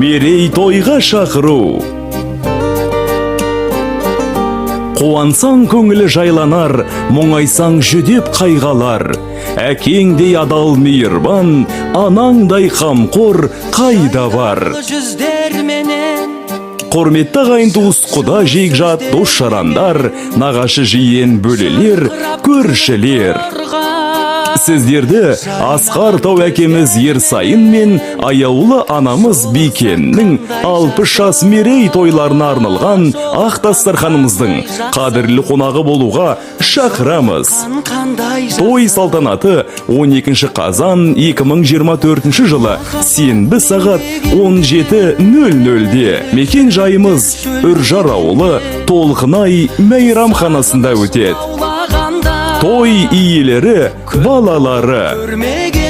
Мерейтойға шақыру. Қуансаң, көңілі жайланар, мұңайсаң, жүдеп қайғалар. Әкеңдей адал, мейірбан, анаңдай қамқор қайда бар? Жүздерменен. Құрметті ағайын туыс, құда жекжат, дос жарандар, нағашы жиен, бөлелер, көршілер, сіздерді асқар тау әкеміз Ерсайын мен аяулы анамыз Бикеннің 60 жас мерей тойларына арналған ақ дастарханымыздың қадірлі қонағы болуға шақырамыз. Қандай. Той салтанаты 12 қазан 2024 жылы, сенбі, сағат 17.00-де, мекен жайымыз Үржар ауылы, Толқынай мейрамханасында өтеді. Аулағанда. Той иелері балалары. Көрмеген.